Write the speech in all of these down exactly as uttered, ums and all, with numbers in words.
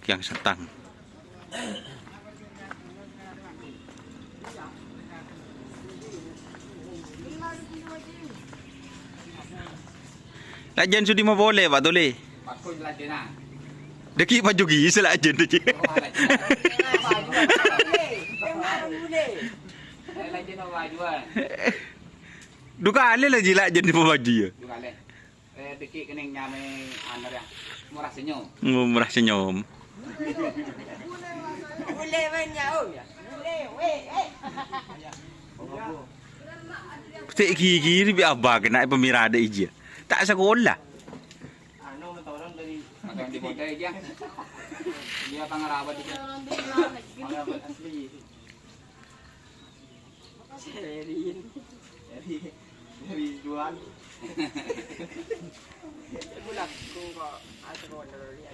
Yang sèttang. Lajân sudi mapolè, Pak Tole. Dhâggi' paju ghi' sè lajân dhâggi'. Dukalè la jiyâ lajân paju yâ. Eh, dhâggi' kènèng nyamè anu rèya, mora senyum. Mora senyum. Sè ghi-ghi bi' abâ' kèna pamèrada ijâ. Ta' sakola. Anu, turun dari. Ada yang di Bogor, ya? Dia pangarabat itu. Pangarabat asli. Dari, dari, dari Juan. Bulak, kok, asal order, ya.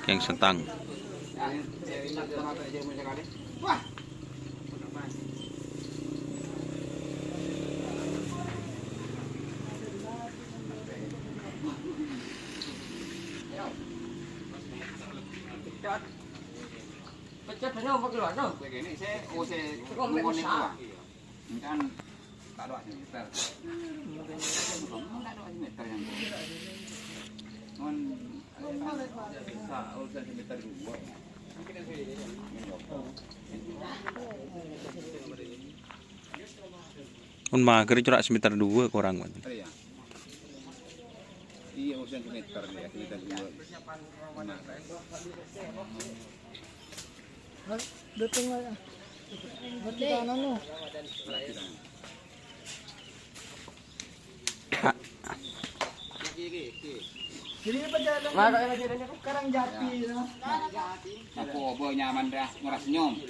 Yang sèttang. Pecah bener apa keluar, no? Begini, saya, oh, saya, kok mau keluar? Kan tak ada meter. Kan tak ada meter yang. Cuman, bisa, oh, sentimeter dua. Mon mager cora' semeter dua korang, Pak. Iya. Iya, oh, sentimeter ya, semeter dua. Nah. Dateng aja. Berarti tanah lo. Jadi apa jalan? Karang Jati, no? Aku obo nyaman dah, murah senyum.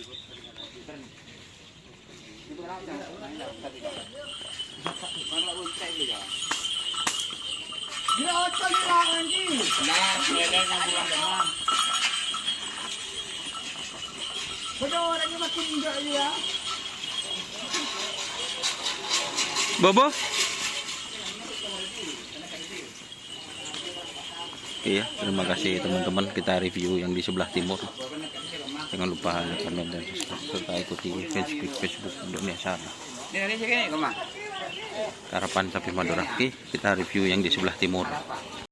Gila, oto ni, Bang, anjing. Nah, ini yang bulan depan. Bener, orangnya makin enggak ya. Bobo? Oke ya, terima kasih teman-teman. Kita review yang di sebelah timur. Jangan lupa like, komen, dan subscribe, serta ikuti Facebook, Facebook Indonesia. Harapan Sapi Madura. Oke, kita review yang di sebelah timur.